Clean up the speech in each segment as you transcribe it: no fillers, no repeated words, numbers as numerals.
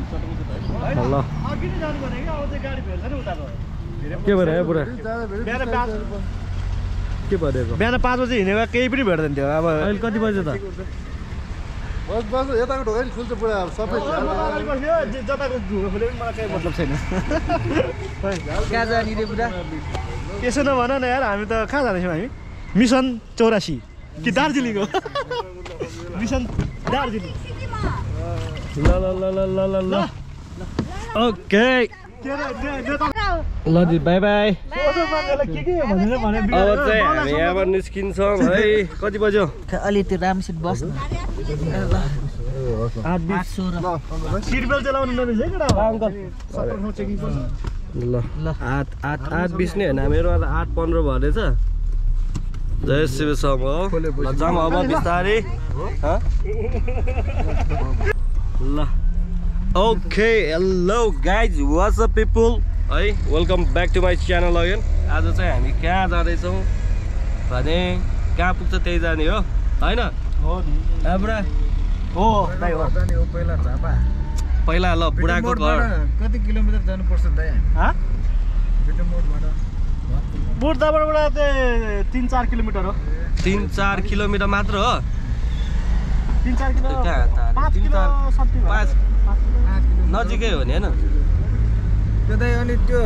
ल के भयो पुरा के भनेको बिहान 5 बजे हिँडेको केही पनि भेट्दैन थियो अब अहिले कति बजे त बस यताको ढोका नि खुल्छ पुरा सबै जताको ढुङ्गा खोले पनि मलाई केही मतलब छैन कहाँ जाने रे पुरा यसो नभन न यार हामी त कहाँ जाँदैछौँ हामी मिसन 84 कि दार्जिलिङ हो मिसन दार्जिलिङ ल ल ल ल ल ल ल ओके ल दि बाई बाई अब चाहिँ हामी यहाँबाट निस्किन्छौँ है कति बज्यो अलि त्यो रामसित बस्नु 8:20 चलाउनु नरहेछ है केटा अङ्कल ल 8:20 नै होइन मेरो त 8:15 भएछ जय शिव सम हो ल जाम अब बिस्तारै ल okay hello guys what's up people है welcome back to my channel again आज चाहिँ हामी कहाँ जाँदैछौँ भने कहाँ पुग्छ त्यही जाने हो होइन बुढा हो दाइ हो पहिला ल बुढाको घर कति किलोमिटर जानुपर्छ दाइ बुढाबाट चाहिँ 3-4 किलोमिटर हो 3-4 किलोमिटर मात्र हो 3-4 किलो 5 किलो समथिङ 5 नजिकै हो नि होइन त्यो दाइ अनि त्यो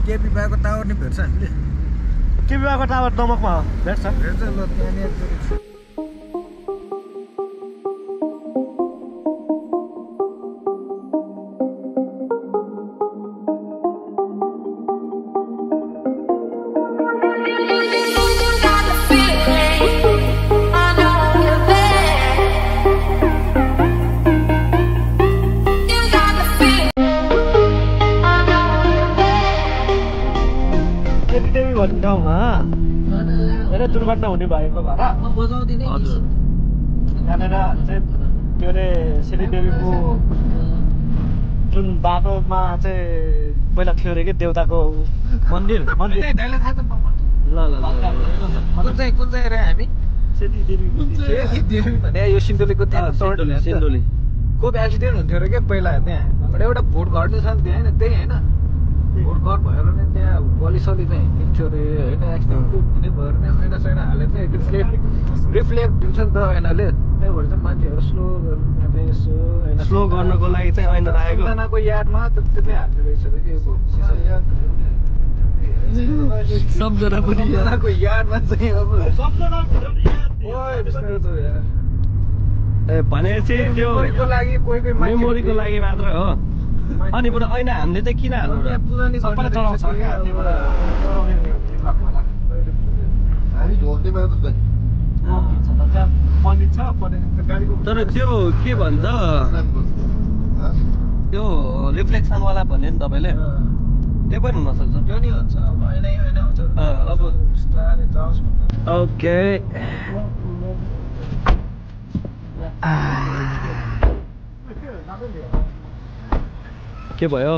केपी भएको टावर नि भेट्छ हामीले केपी भएको टावर दमकमा हो भेट्छ ल त्यहाँनिर दुर्घटना हुने भएको भएर यहाँनिर चाहिँ त्यो अरे श्रीदेवीको जुन बाटोमा चाहिँ पहिला थियो अरे कि देउताको मन्दिर ल कुन चाहिँ रे हामी भने यो सिन्धुलीको त्यहाँ सिन्धुली को एक्सिडेन्ट हुन्थ्यो अरे क्या पहिला त्यहाँ एउटा भोट घट्नु छ नि त्यहाँ होइन त्यही होइन भोट घर भएर नै त्यहाँ बलिसली चाहिँ हिँड्थ्यो अरे होइन एक्सिडेन्ट कुनै भएर नै ऐना सैना हालेर चाहिँ रिफ्लेक्ट दिन्छ नि त ऐनाले त्यही भएर चाहिँ मान्छेहरू स्लो गर्नु स्लो गर्नको लागि चाहिँ ऐना राखेको एकजनाको यादमा त्यसले हाल्दो रहेछ सबजना पनि एकजनाको यादमा चाहिँ अब ए भनेपछि त्यो लागि कोही मेमोरीको लागि मात्र हो अनि पुरा ऐना हामीले चाहिँ किन हाल्नु सबैले चलाउँछ तर त्यो के भन्छ त्यो रिफ्लेक्सनवाला भन्यो नि तपाईँले त्यो पनि हुनसक्छ अब ओके के भयो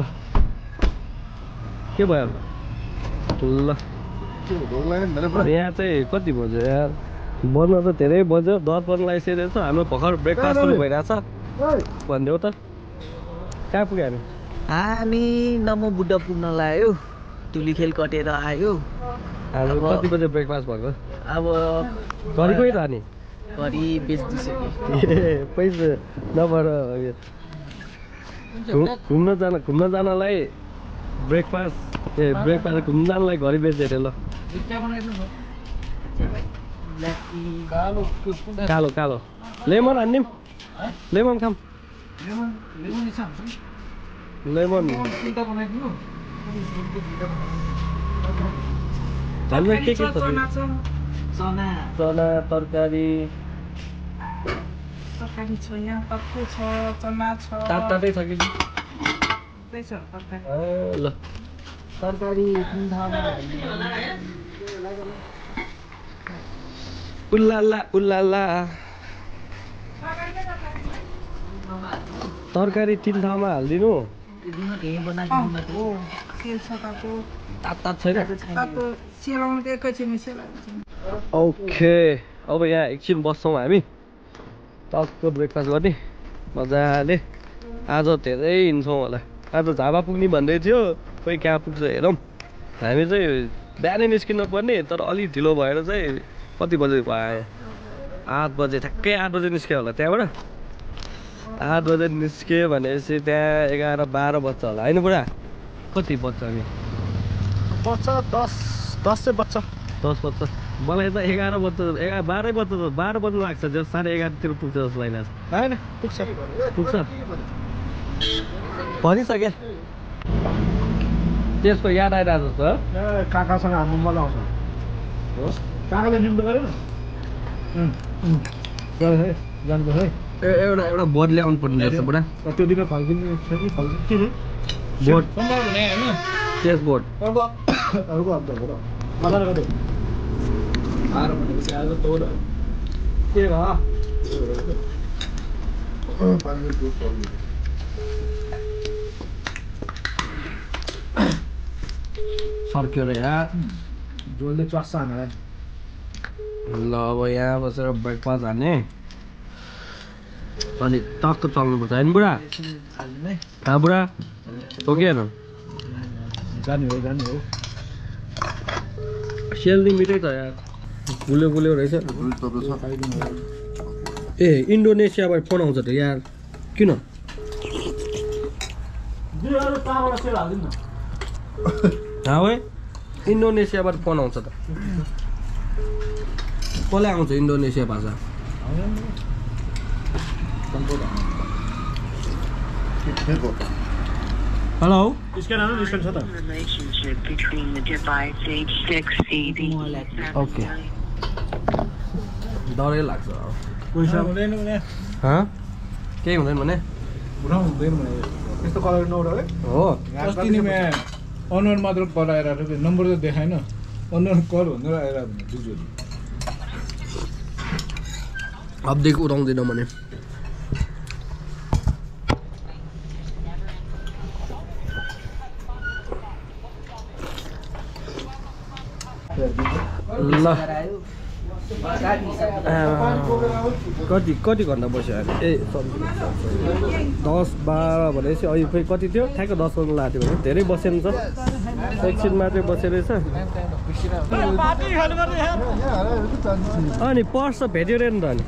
ल यहाँ चाहिँ कति बज्यो यार बज्न त धेरै बज्यो 10 बज्न लागिसकेको छ हाम्रो भर्खर ब्रेकफास्ट पनि भइरहेछ भनिदेऊ त कहाँ पुग्यो हामी नमो बुढा पुग्न लाग्यो टुली खेल कटेर आयो हाम्रो कति बजे ब्रेकफास्ट भएको अब घरिकै त नि घरि बेच्दिसक्यो पैसा नभएर घुम्न जानलाई ब्रेकफास्ट घुम्न जानलाई घरि बेच्दै ल कालो लेमन हान्दिम लेमन खाम लेमन हामीलाई के छ चना तरकारी छ यहाँ टक्कै छ चना छ तातै छ कि ल तरकारी उल्लाला तरकारी 3 ठाउँमा हालिदिनु ओके अब यहाँ एकछिन बस्छौँ हामी टक्क ब्रेकफास्ट गर्ने मजाले आज धेरै हिँड्छौँ होला आज झापा पुग्ने भन्दै थियो खोइ कहाँ पुग्छ हेरौँ हामी चाहिँ बिहानै निस्किनु पर्ने तर अलिक ढिलो भएर चाहिँ कति बजे भयो 8 बजे ठ्याक्कै 8 बजे निस्क्यो होला त्यहाँबाट 8 बजे निस्क्यो भनेपछि त्यहाँ 11-12 बज्छ होला होइन बुढा कति बज्छ हामी बच्छ 10 चाहिँ बच्छ 10 बज्छ मलाई त 11 बज्छ 12 बज्छ 12 बज्नु लाग्छ जो 11:30 तिर पुग्छ जस्तो लागिरहेको छ होइन पुग्छ भनिसके त्यसको याद आइरहेको छ काकासँग हाम्रो मजा आउँछ हो काकाले निम्तो गरेन जानुपर्छ है एउटा बोर्ड ल्याउनु पर्ने रहेछ बुढा त्यो दिन फर्किने के रे बोर्ड होइन चेस बोर्ड अर्को हप्ता हो र मजाले गर्दै आएर भनेपछि आज तोड के भयो सर्क्यो र यहाँ जोलले च्वास्छ हामीलाई ल अब यहाँ बसेर ब्रेकफास्ट हान्ने अनि टक्क चल्नुपर्छ होइन बुढा बुढा हो कि हेर्नु जाने हो सेल्दी मिठै छ यार गुल्यो रहेछ ए इन्डोनेसियाबाट फोन आउँछ त यार किन इन्डोनेसियाबाट फोन आउँछ त कसलाई आउँछ इन्डोनेसिया भाषा हेलो स्क्यान छ त ओके डरै लाग्छ हुँदैन केही हुँदैन भने त्यस्तो कलर नउडा है हो अस्ति नि अनुहार मात्र कल आइरहेको थियो नम्बर त देखाएन अनुहार कल भनेर आइरहेको बुझ्यो अबदेखि उठाउँदैन भने ल कति घन्टा बस्यो हामी ए 10-12 भनेपछि अहिले खोइ कति थियो ठ्याक्क 10 बज्नु लाग्थ्यो भने धेरै बसेन त एकछिन मात्रै बसेर रहेछ अनि पर्स त भेट्यो रे नि त अनि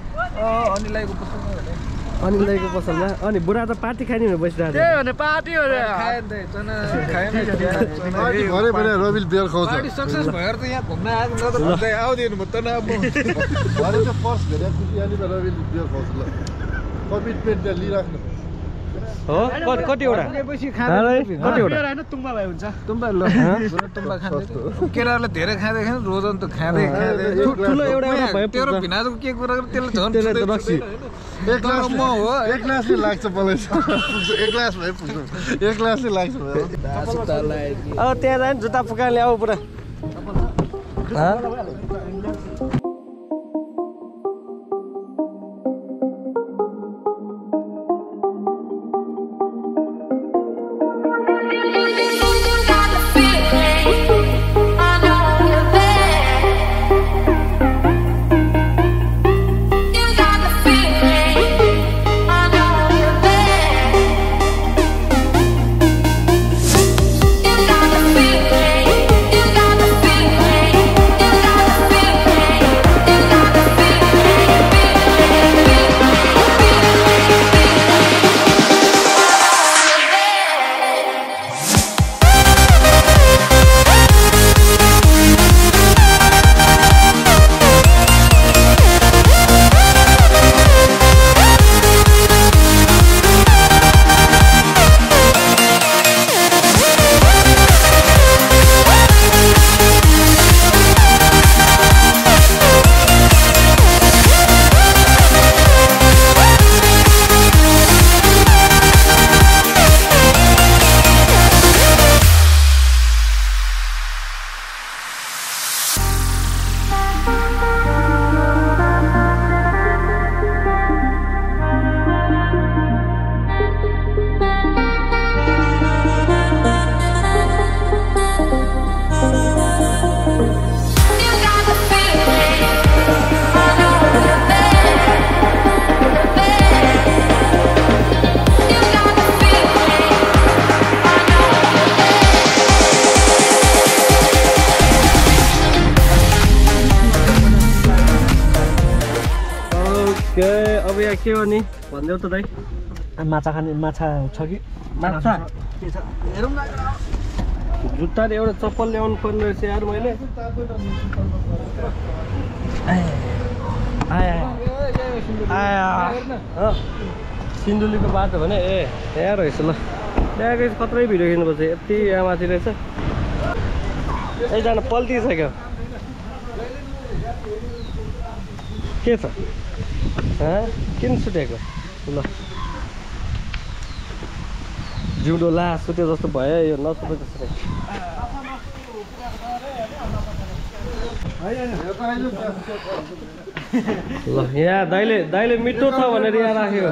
अनिलदाईको पसलमा अनि बुढा त पार्टी खाने भनेर बसिरहेको थियो भने पार्टी हो रविल बियर खाउँछ सक्सेस भएर त यहाँ घुम्न आएको आउँदैन म त पर्स भेटेको यहाँनिर रविल बियर खाउँछ ल कमिटमेन्ट लिइराख्नु हो कतिवटा तुम्बालाई हुन्छ तुम्बा ल तुम्बा खाँदै केटाहरूले धेरै खाँदैन रोजन त खाँदै ठुलो एउटा भए तेरो भिनाजको के कुरा त्यसले झन् रक्सी एक ग्लासले लाग्छ मलाई एक ग्लास भए पुग्छ एक ग्लासले लाग्छ अब त्यहाँ जाने जुत्ता फुकाएर ल्याऊ पुरा के गर्ने भन्देऊ त दाइ माछा खाने माछा छ कि माछा के छ हेरौँ न जुत्ता र एउटा चप्पल ल्याउनु पर्ने रहेछ यार मैले सिन्धुलीको बाटो भने ए त्यहाँ रहेछ ल त्यहाँ गएपछि कत्रै भिडियो खिच्नुपर्छ यति यहाँ माथि रहेछ एकजना पल्टिसक्यो के छ किन सुतेको ल जिउँदो ला सुत्यो जस्तो भयो यो नसुते जस्तो ल यहाँ दाइले मिठो छ भनेर यहाँ राख्यो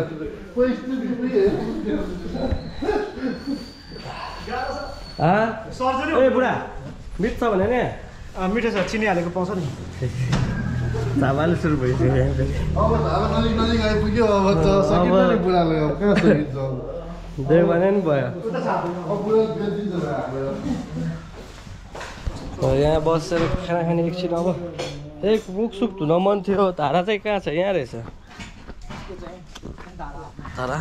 ए बुढा मिठ छ भने नि मिठो छ चिनी हालेको पाउँछ नि चाबाले सुरु भइसक्यो अब नजिक नजिक आइपुग्यो अब त सकिन्छ नि बुढाले अब कहाँ सकिन्छ त्यही भने नि भयो यहाँ बसेर खाना खाने एकछिन अब एक मुख सुख धुन मन थियो धारा चाहिँ कहाँ छ यहाँ रहेछ धारा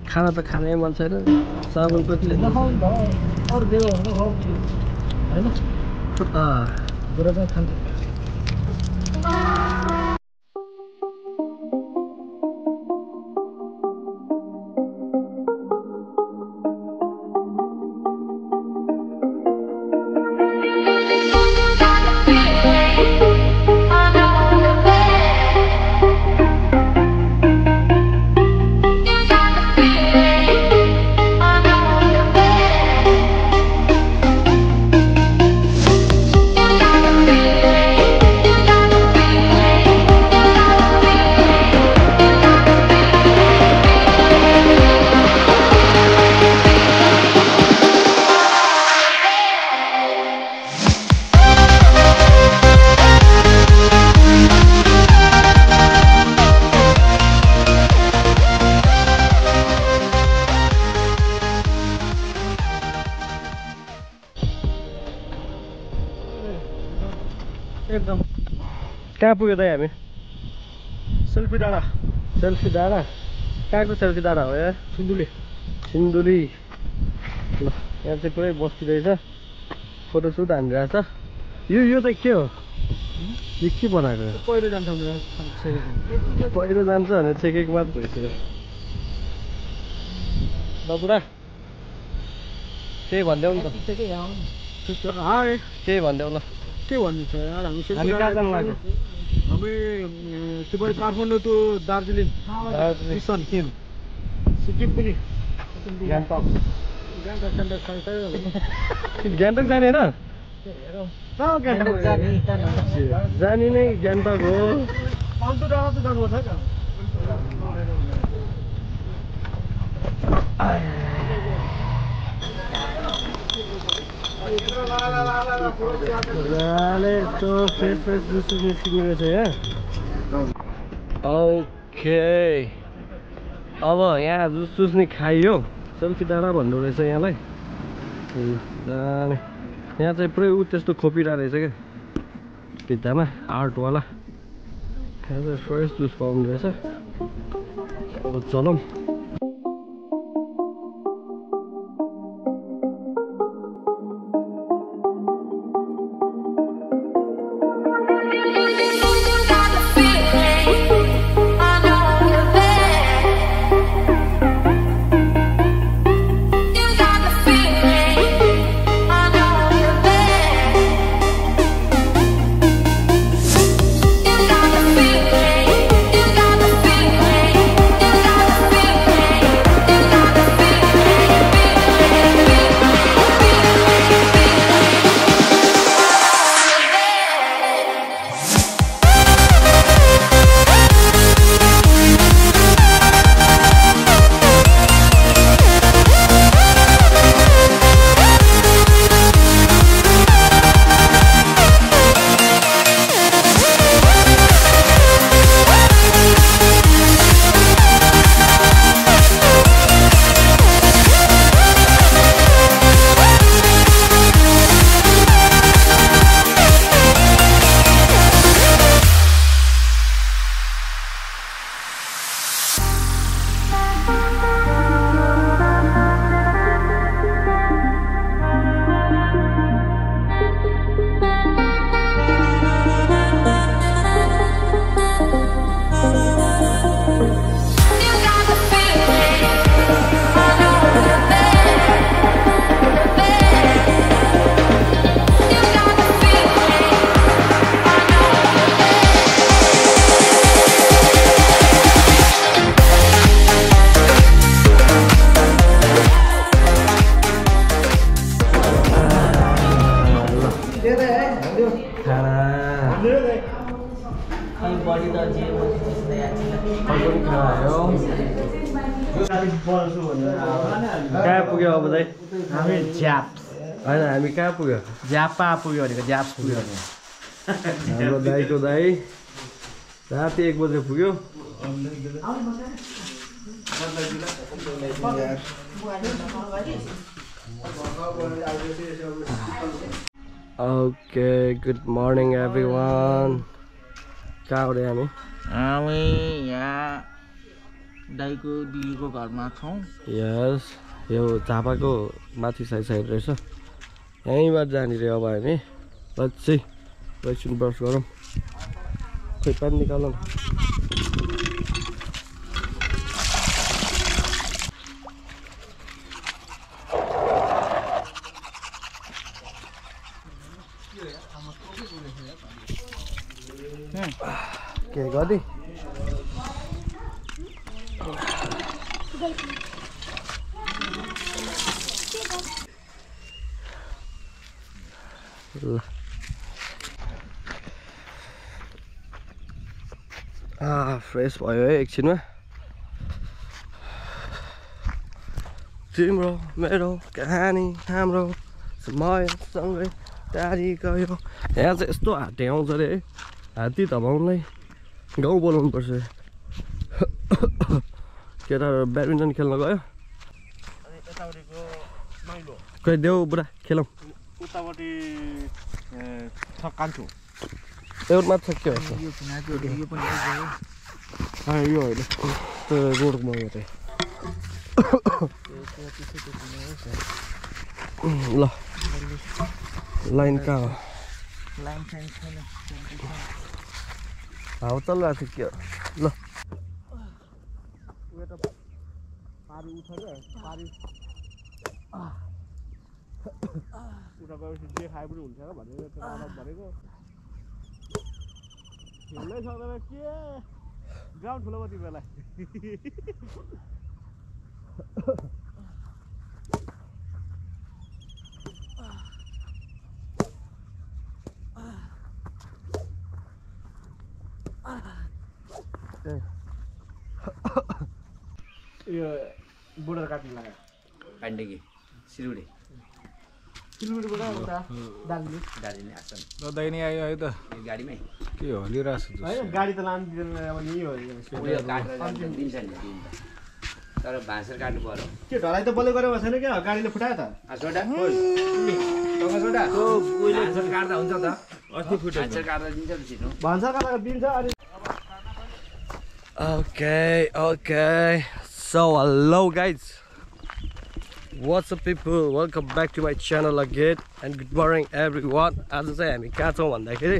खाना त खानै मन छैन साबुन कति एकदम कहाँ पुग्यो त हामी सेल्फी डाँडा कहाँको सेल्फी डाँडा हो यार सिन्धुली ल यहाँ चाहिँ पुरै बस्ती रहेछ फोटोसुट हानिरहेछ यो चाहिँ के हो यो के बनाएको पहिरो जान्छ पहिरो जान्छ भने चेकेको मात्र भइसक्यो ल बुढा केही भनिदेऊ नि त केही भनिदेऊ ल के भन्नु छ यार हामी कहाँ जानु लाग्यो हामी सिपरी काठमाडौँ टु दार्जिलिङ सिक्किम पनि गान्तोक जाने होइन जाने नै गान्तोक हो अन्त डाँडा त जानुपर्छ फ्रेस जुस निस्किने रहेछ यहाँ ओके अब यहाँ जुस नि खाइयो सेल्फी डाँडा भन्नु रहेछ यहाँलाई यहाँ चाहिँ पुरै त्यस्तो खोपिरहेको रहेछ क्या भित्तामा आर्टवाला यहाँ चाहिँ फ्रेस जुस पाउनु रहेछ अब चलौँ खाना बडी त जे अर्को पनि खायो कहाँ पुग्यो अब चाहिँ हामी ज्याप होइन हामी कहाँ पुग्यो ज्यापा पुग्यो भनेको ज्याप्स पुग्यो भने हाम्रो दाइको दाइ राति 1 बजे पुग्यो ओके गुड मर्निङ एभ्रिवान कहाँ हो रे हामी यहाँ दाइको दिदीको घरमा छौँ यस यो झापाको माथि साइड रहेछ यहीँबाट जाने रे अब हामी बच्ची एकछिन ब्रस गरौँ खोइ पानी निकालौँ के गरी ल फ्रेस भयो है एकछिनमा तिम्रो मेरो कहानी हाम्रो समयसँगै टाढी गयो यहाँ चाहिँ यस्तो हात्ती आउँछ अरे है हात्ती धपाउनलाई गाउँ बोलाउनु पर्छ केटाहरू ब्याडमिन्टन खेल्न गयो खै देऊ बुढा खेलौँ उतापट्टि कान्छु एउटा मात्र के हो यो होइन त्यो रोडमा यो चाहिँ ल लाइन कहाँ हो हावा चलिरहेको थियो के हो ल उता गएपछि जे खाए पनि हुन्छ भनेर भनेको खेल्नै सक्दैन के ग्राउन्ड ठुलो भयो तिमीलाई यो बोर्डर काट्नु लाग्यो पाण्डेकी सिलगढी सिलगढीबाट उता दार्जिलिङ आसन दाइ नै आयो है त गाडीमै के हो लिइरहेको छु होइन गाडी त लानु दिँदैन अब नि हो उयो काटेर दिन्छ नि तर भाँसेर काट्नु पर्यो के ढलाइ त बल्ल गरेको छैन क्या गाडीले फुटायो त सोडा सोडा भाँसेर काट्दा हुन्छ त अस्ति फुट्यो भाँसेर काट्दा दिन्छ त छिट्नु भान्सा काटेर दिन्छ अनि Okay, so hello guys, what's up people, welcome back to my channel again and good morning everyone. आज चाहिँ हामी कहाँ छौँ भन्दाखेरि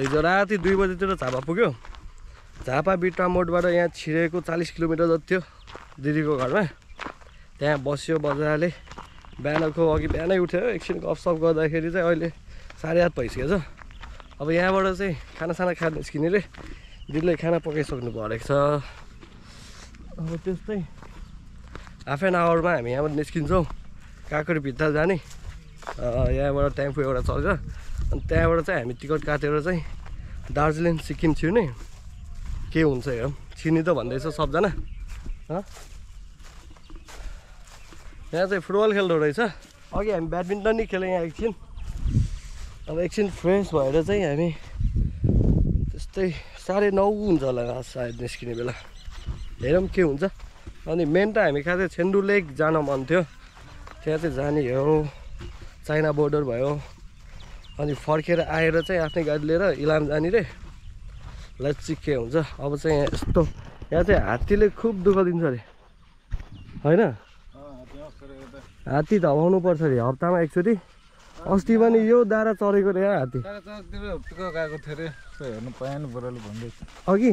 हिजो राति 2 बजेतिर झापा पुग्यो झापा बिटा मोडबाट यहाँ छिरेको 40 किलोमिटर जति थियो दिदीको घरमा त्यहाँ बस्यो बजारले बिहानै उठ्यो एकछिन गफसफ गर्दाखेरि चाहिँ अहिले 8:30 भइसकेछ अब यहाँबाट चाहिँ खानासाना खान निस्किने रे दिदीले खाना पकाइसक्नु परेको छ अब त्यस्तै हाफ एन आवरमा हामी यहाँबाट निस्किन्छौँ काँक्री भित्ता जाने यहाँबाट टेम्पो एउटा चल्छ अनि त्यहाँबाट चाहिँ हामी टिकट काटेर चाहिँ दार्जिलिङ सिक्किम छिर्ने के हुन्छ हेरौँ छिर्ने त भन्दैछ सबजना यहाँ चाहिँ फुटबल खेल्दो रहेछ अघि हामी ब्याडमिन्टन नै खेल्यौँ यहाँ एकछिन अब एकछिन फ्रेस भएर चाहिँ हामी त्यस्तै 9:30 हुन्छ होला सायद निस्किने बेला हेरौँ के हुन्छ अनि मेन त हामी कहाँ चाहिँ छेन्डु लेक जान मन थियो त्यहाँ चाहिँ जाने हो चाइना बोर्डर भयो अनि फर्केर आएर चाहिँ आफ्नै गाडी लिएर इलाम जाने रे लेट्स सी के हुन्छ अब चाहिँ यस्तो यहाँ चाहिँ हात्तीले खुब दुःख दिन्छ अरे होइन हात्ती धमाउनु पर्छ अरे हप्तामा एकचोटि अस्ति पनि यो दारा चरेको रे हात्ती गएको थियो अरे हेर्नु पाएन बुढाले भन्दै अघि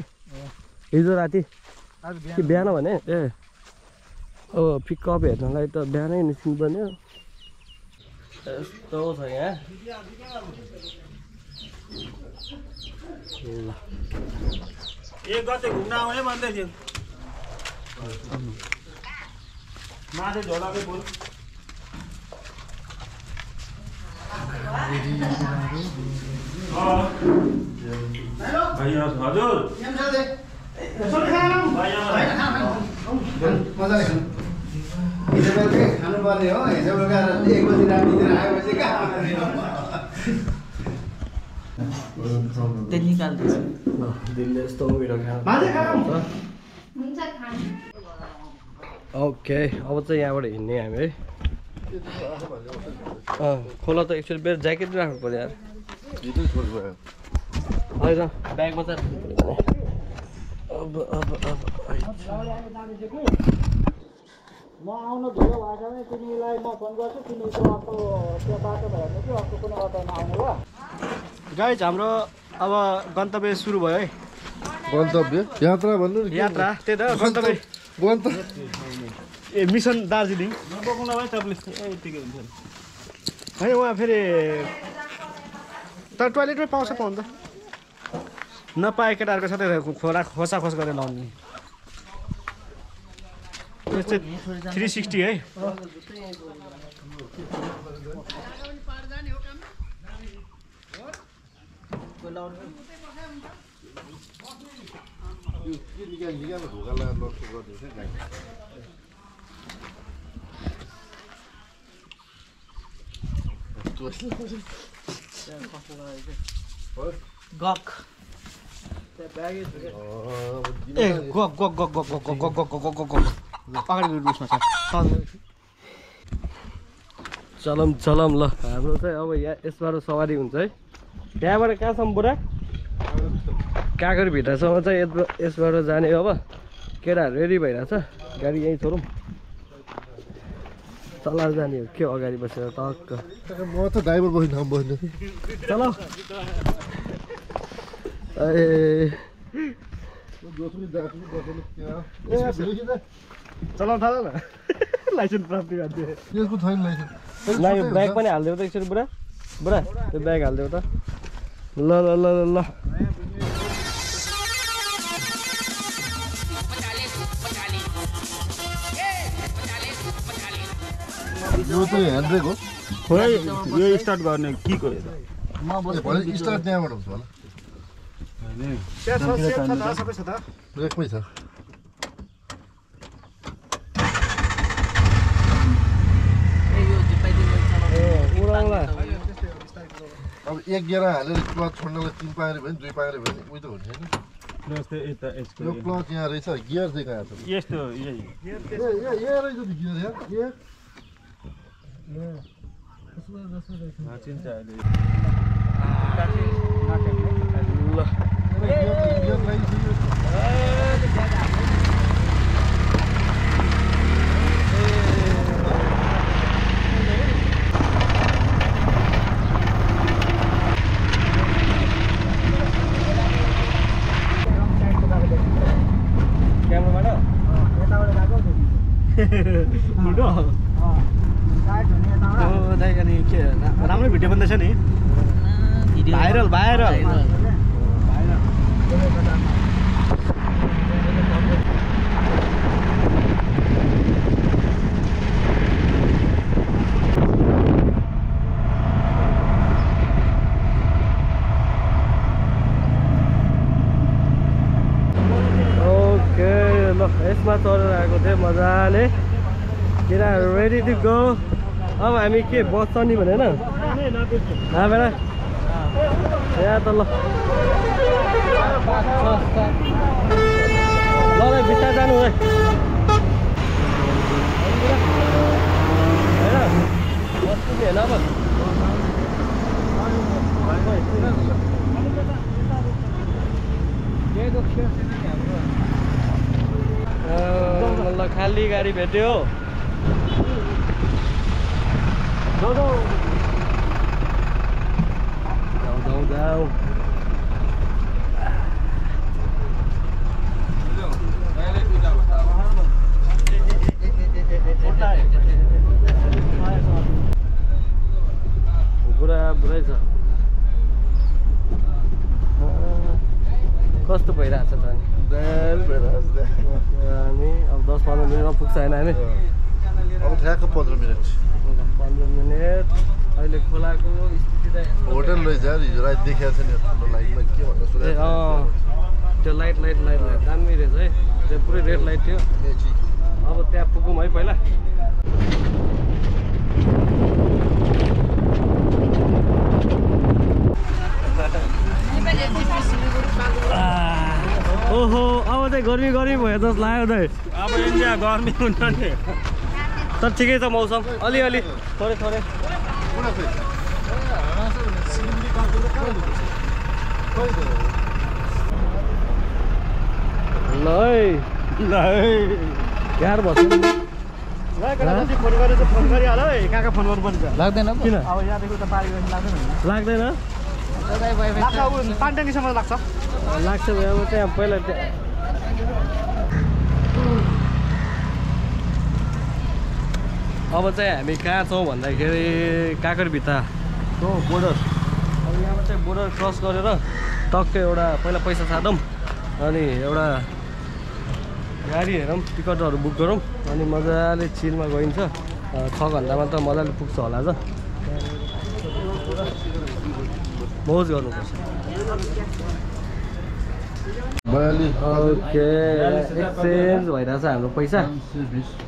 हिजो राति कि बिहान भने ए अब पिकअप हेर्नलाई त बिहानै निस्किनु पर्ने यस्तो छ यहाँ ल एक गते घुम्न आउने भन्दै थियो माथि झोलाकै बोल खानुपर्ने हो हिजो बेलुका 1 बजी रातितिर आएपछि कहाँ ओके अब चाहिँ यहाँबाट हिँड्ने हामी है खोला त एकचोटि बेर ज्याकेट राख्नु पर्यो यार होइन ब्यागमा त म आउनु ढिलो भएको भने तिमीलाई म फोन गर्छु तिमीको अर्को त्यो बाटो भएर कि अर्को कुनै अटोमा आउनु ल गाइज हाम्रो अब गन्तव्य सुरु भयो है गन्तव्य यात्रा भन्नु नि यात्रा त्यही त गन्तव्य गन्तव्य ए मिसन दार्जिलिङ नबोक्नु भयो तपाईँले यतिकै हुन्छ होइन उहाँ फेरि तर टोइलेटमै पाउँछ पाउनु त नपाए केटाहरूको साथै खोला खोसाखोस गरेर लाउने यो चाहिँ 360 है गक ए गक गक गक गक गक गक गक गक गक अगाडि उसमा छ चलम ल हाम्रो चाहिँ अब यहाँ यसबाट सवारी हुन्छ है त्यहाँबाट कहाँसम्म बुढा काँक्री भित्रसम्म चाहिँ यसबाट जाने अब केटाहरू रेडी भइरहेछ गाडी यहीँ छोडौँ चलाएर जाने हो के अगाडि बसेर टक्क म त ड्राइभर बस्नु बस्नु चल ए चलाउनु थाल न लाइसेन्स प्राप्ति गरिदिए यसको छैन लाइसेन्स ब्याग पनि हालिदेऊ त एकचोटि बुढा त्यो ब्याग हालिदेऊ त ल ल ल ल यो चाहिँ ह्यान्डब्रेक हो खोइ यो स्टार्ट गर्ने के को भने स्टार्ट त्यहाँबाट हुन्छ होला सबै छ त ब्रेकमै छ अब एक गेरा हालेर क्लच छोड्नलाई 3 पाएर भयो 2 पाएर भयो उही त हुन्छ हैन यो क्लच यहाँ रहेछ गियर चाहिँ कहाँ छ यस्तो यही यहाँ रहेछ नि गियर यहाँ चिन्छ अहिले राम्रै भिडियो बन्दैछ नि भाइरल भाइरल ओके ल यसमा चढेर आएको थिएँ मजाले केटाहरू रेडी टु गो अब हामी के बस्छ नि भनेर बेला यहाँ त ल ल बिस्तार जानु है होइन बस्नु नि होइन अब ल खाली गाडी भेट्यो जाऊ बुढै छ कस्तो भइरहेछ त अनि अब 10-15 मिनटमा पुग्छ होइन हामी अब ठ्याक्क 15 मिनट 15 मिनट अहिले खोलाको स्थिति चाहिँ होटल रहेछ यार हिजो राति देखाएको छ नि ठुलो लाइटमा के भन्नु ए त्यो लाइट दामी रहेछ है त्यो पुरै रेड लाइट थियो अब त्यहाँ पुगौँ है पहिला ओहो अब चाहिँ गर्मी भयो जस्तो लाग्यो दाइ अब इन्डिया गर्मी हुन्छ नि तर ठिकै छ मौसम अलिअलि थोरै ल यार बस्नु फोन गरेर फोन गरिहाल है कहाँ फोन गर्नुपर्छ लाग्दैन किन अब यहाँदेखि त पारी गर्नु लाग्दैन लाग्दैन पानट्याङ्कीसम्म लाग्छ लाग्छ भयो अब त्यहाँ पहिला अब चाहिँ हामी कहाँ छौँ भन्दाखेरि काँकरभित्ताको बोर्डर अब यहाँबाट चाहिँ बोर्डर क्रस गरेर टक्कै एउटा पहिला पैसा साधौँ अनि एउटा गाडी हेरौँ टिकटहरू बुक गरौँ अनि मजाले चिलमा गइन्छ 6 घन्टामा त मजाले पुग्छ होला त मौज गर्नुपर्छ ओके एक्सचेन्ज भइरहेछ हाम्रो पैसा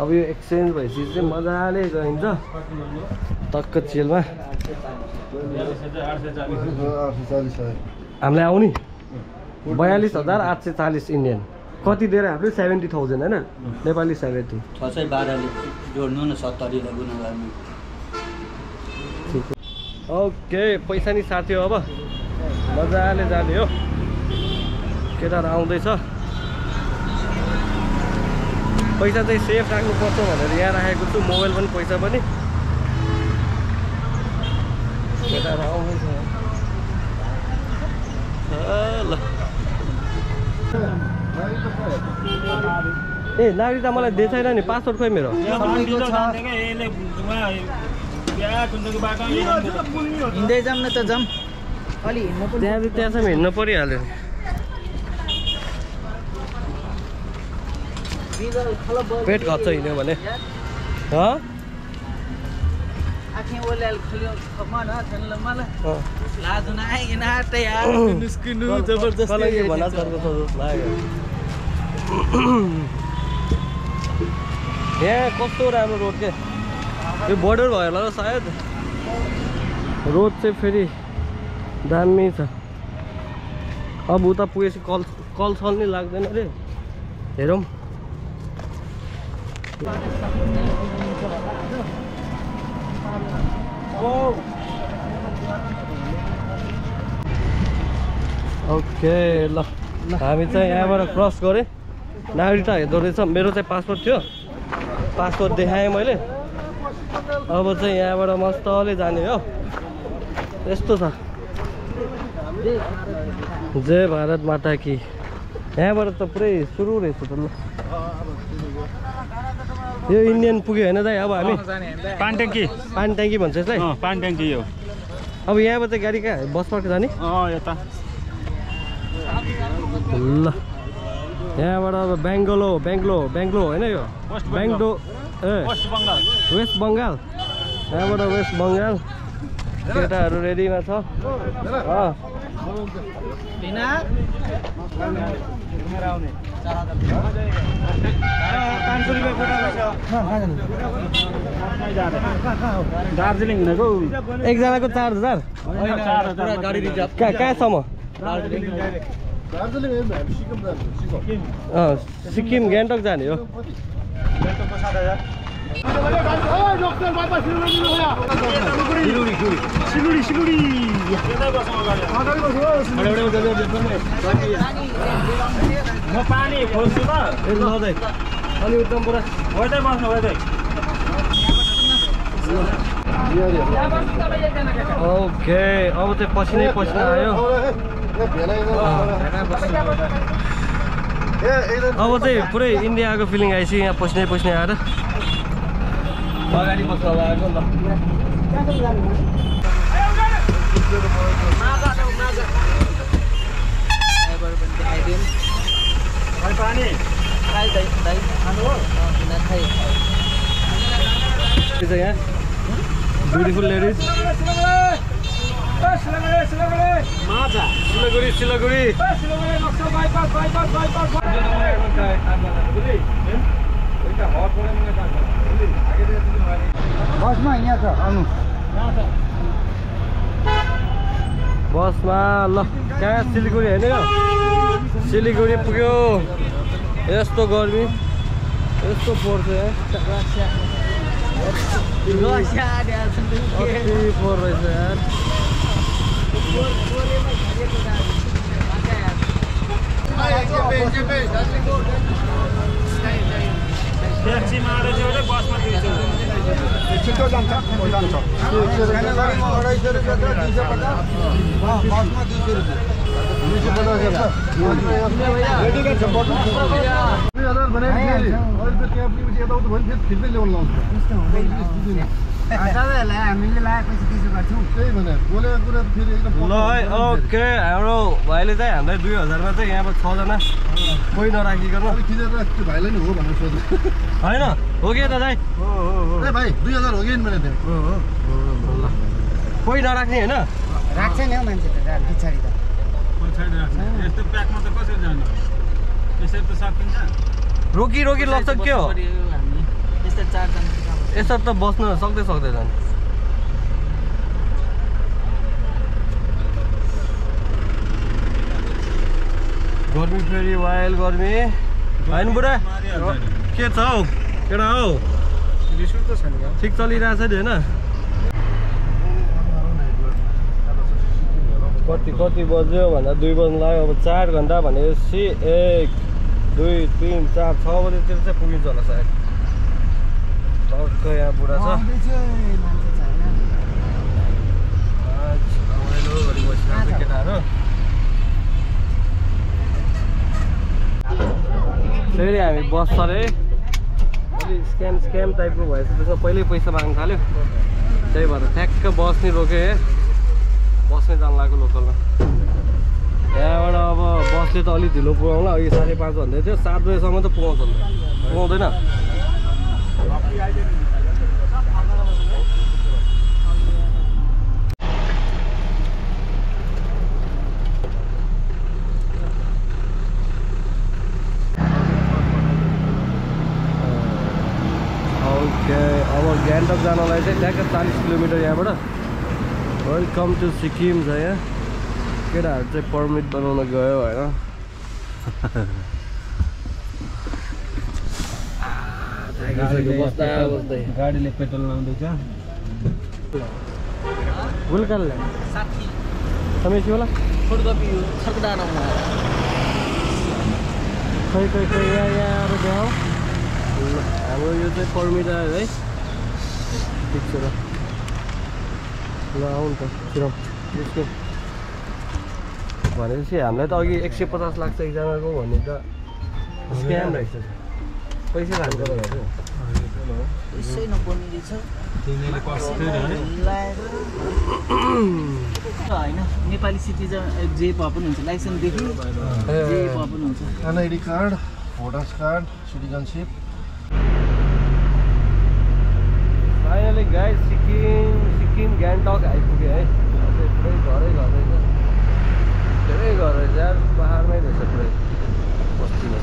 अब यो एक्सचेन्ज भएपछि चाहिँ मजाले गइन्छ टक्क चिलमा हामीलाई आउने 42,840 इन्डियन कति दिएर हाम्रो 70,000 होइन नेपाली 70 612ले जोड्नु न 70 लाई गुणा गर्नु ओके पैसा नि साथ्यो अब मजाले जाने हो केटाहरू आउँदैछ पैसा चाहिँ सेफ राख्नुपर्छ भनेर यहाँ राखेको छु मोबाइल पनि पैसा पनि केटाहरू आउँदैछ ल ए नागरिकता मलाई दिएछ छैन नि पासपोर्ट खोइ मेरो हिँड्दै जाऊँ न त जाऊँ अलि हिँड्नु त्यहाँसम्म हिँड्नु परिहाल्यो पेट खप्छ हिँड्यो भने आँखें ओल्याल खुल्यो मन छैन मलाई लाज नआइकन आटे यार निस्किनु जबरजस्ती के भन्न सर्को जस्तो लाग्यो यहाँ कस्तो राम्रो रोड के यो बोर्डर भयो होला सायद रोड चाहिँ फेरि दामी छ अब उता पुगेपछि कल सल नि लाग्दैन रे हेरौँ ओके ल हामी चाहिँ यहाँबाट क्रस गरेँ नागरिकता हेर्दो रहेछ मेरो चाहिँ पासपोर्ट थियो पासपोर्ट देखाएँ मैले अब चाहिँ यहाँबाट मस्तले जाने हो यस्तो छ जय भारत माता की यहाँबाट त पुरै सुरु रहेछ त ल यो इन्डियन पुग्यो होइन दाइ अब हामी पानी ट्याङ्की भन्छ यसलाई पानी ट्याङ्की हो अब यहाँबाट गाडी कहाँ बस पार्क जाने यता ल यहाँबाट अब बेङ्गलो होइन यो वेस्ट बङ्गाल यहाँबाट वेस्ट बङ्गाल केटाहरू रेडीमा छ दार्जिलिङ हिँडेको एकजनाको 4,000 कहाँसम्म सिक्किम गान्तोक जाने हो म पानी खोज्छु ल अनि एकदम पुरा बस्नु ओके अब चाहिँ पसिनै पसिना आयो अब चाहिँ पुरै इन्डियाको फिलिङ आएछ यहाँ पसिनै आएर अगाडि बस्नु लगाएको ल यहाँ beautiful ladies. Siliguri. बसमा यहाँ छ आउनु बसमा ल कहाँ सिलिगुडी होइन यो सिलिगुडी पुग्यो यस्तो गर्मी यस्तो पर्छ कति पोर रहेछ यार छिटो जान्छ हामीले लगाएपछि त्यसो गर्छौँ त्यही भने बोलेको कुरा फेरि एकदम ल है ओके हाम्रो भाइले चाहिँ हामीलाई 2000 मा चाहिँ यहाँ 6 जना कोही नराखिकन खिचेर त्यो भाइलाई नि हो भनेर सोध्नु होइन हो कि त दाइ ए भाइ 2000 हो कि मैले त्यहाँ कोही नराख्ने होइन राख्छ नि हौ मान्छे त पछाडि त यस्तो प्याकमा त कसरी जानु यसरी त सकिन्छ रोकी लग्छ के हो यसरी त बस्न सक्दैन गर्मी फेरि वाइल गर्मी होइन बुढा के छ हौ केटा हौ ठिक चलिरहेछ नि होइन कति बज्यो भन्दा 2 बज्नु लाग्यो अब 4 घन्टा भनेपछि 1 2 3 4 6 बजेतिर चाहिँ पुगिन्छ होला सायद टक्क यहाँ बुढा छ रमाइलो गरी बसिरहेको छ केटाहरू फेरि हामी बस अरे अलि स्क्याम टाइपको भएछ त्यसमा पहिल्यै पैसा माग्नु थाल्यो त्यही भएर ठ्याक्क बस नि रोक्यो बस्नै जानु लाग्यो लोकलमा यहाँबाट अब बसले त अलिक ढिलो पुगाउँला अघि 5:30 भन्दै थियो 7 बजेसम्म त पुगाउँछ पुगाउँदैन ओके अब गान्तोक जानलाई चाहिँ ट्याक्क 40 किलोमिटर यहाँबाट वेलकम टु सिक्किम छ यहाँ केटाहरू चाहिँ पर्मिट बनाउन गयो होइन गाडीले पेट्रोल लाउँदैछ गुलकालले समेसी होला खै यहाँ देखाऊ हाम्रो यो चाहिँ पर्मिट आयो है ठिक छ र ल आउनु त छिराउँ यसको भनेपछि हामीलाई त अघि 150 लाग्छ एकजनाको भने त स्क्याम रहेछ पैसा खान्छ होइन नेपाली सिटिजन जे पनि हुन्छ लाइसेन्सदेखि जे पनि हुन्छ NID card voters card citizenship finally guys Sikkim Gangtok आइपुग्यो है पुरै घरै धेरै घर रहेछ यार पहाडमै रहेछ पुरै बस्तीमा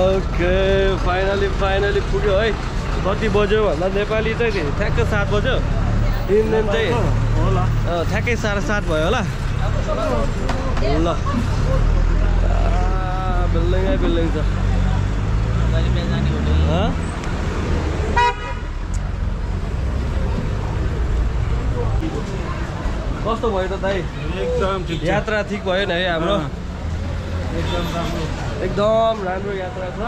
ओके फाइनली पुग्यो है कति बज्यो भन्दा नेपाली चाहिँ ठ्याक्क 7 बज्यो इन्डियन चाहिँ होला ठ्याक्कै 7:30 भयो होला ल बिल्डिङ छ कस्तो भयो त दाइ एकदम ठिक यात्रा ठिक भयो नि है हाम्रो एकदम राम्रो यात्रा छ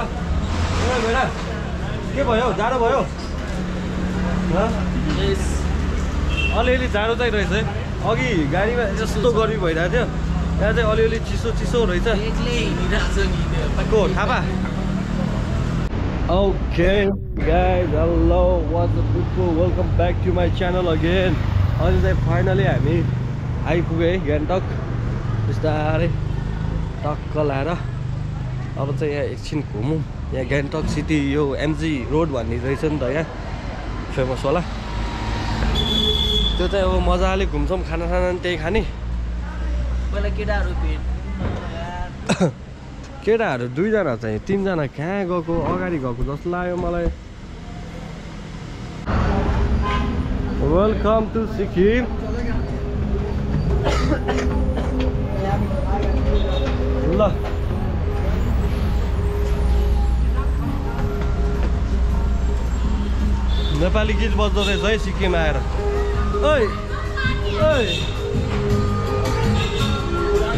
के भयो जाडो भयो अलिअलि जाडो चाहिँ रहेछ है अघि गाडीमा यस्तो गर्मी भइरहेको थियो यहाँ चाहिँ अलिअलि चिसो रहेछ को Thapa okay guys hello what's up people welcome back to my channel again अहिले चाहिँ फाइनली हामी आइपुग्यो है गान्तोक बिस्तारै टक्क लाएर अब चाहिँ यहाँ एकछिन घुमौँ यहाँ गान्तोक सिटी यो एमजी रोड भन्ने रहेछ नि त यहाँ फेमस होला त्यो चाहिँ अब मजाले घुम्छौँ खानासाना नि त्यही खाने पहिला केटाहरू भेट केटाहरू 2 जना चाहिँ 3 जना कहाँ गएको अगाडि गएको जस्तो लाग्यो मलाई वेलकम टु सिक्किम ल नेपाली गीत बज्दो रहेछ है सिक्किम आएर ओइ ओइ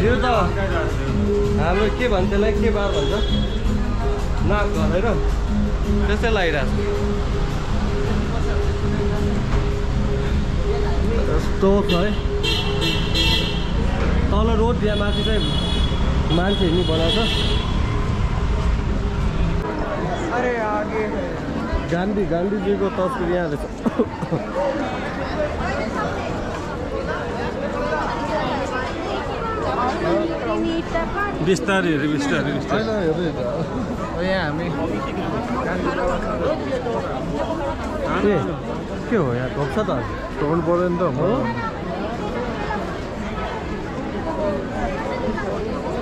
यो त हाम्रो के भन्छ त्यसलाई के बार भन्छ नाक घरेर त्यस्तै लागिरहेको छ यस्तो छ है तल रोड यहाँ माथि चाहिँ मान्छे हिँड्ने बनाउँछ गान्धीजीको तस्बिर यहाँ रहेछ बिस्तारै यहाँ हामी के हो यहाँ घोप्छ त टोल पऱ्यो नि त हो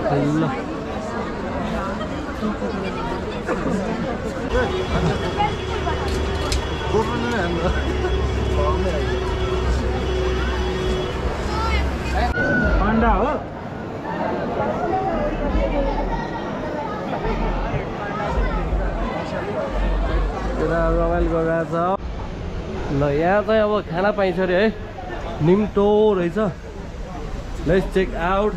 ल पाण्डा हो रमाइलो गरिरहेछ ल यहाँ चाहिँ अब खाना पाइन्छ अरे है निम्टो रहेछ लेट्स चेक आउट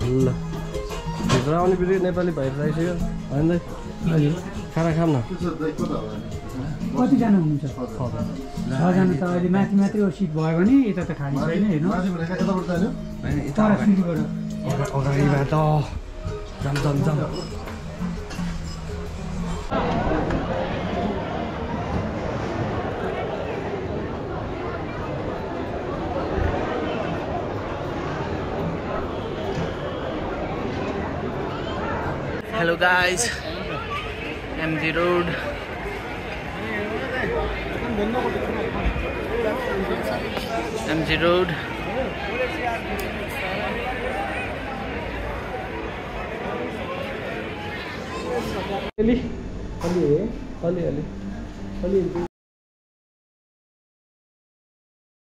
ल भित्र आउने बित्तिकै नेपाली भाइ आइसक्यो होइन खाना खाऊँ न कतिजना हुनुहुन्छ 6 जना त अहिले माथि मात्रै सिट भयो भने यता त खाने छैन हेर्नु अगाडिबाट जाम Hello guys, MG Road. MG Road. अलि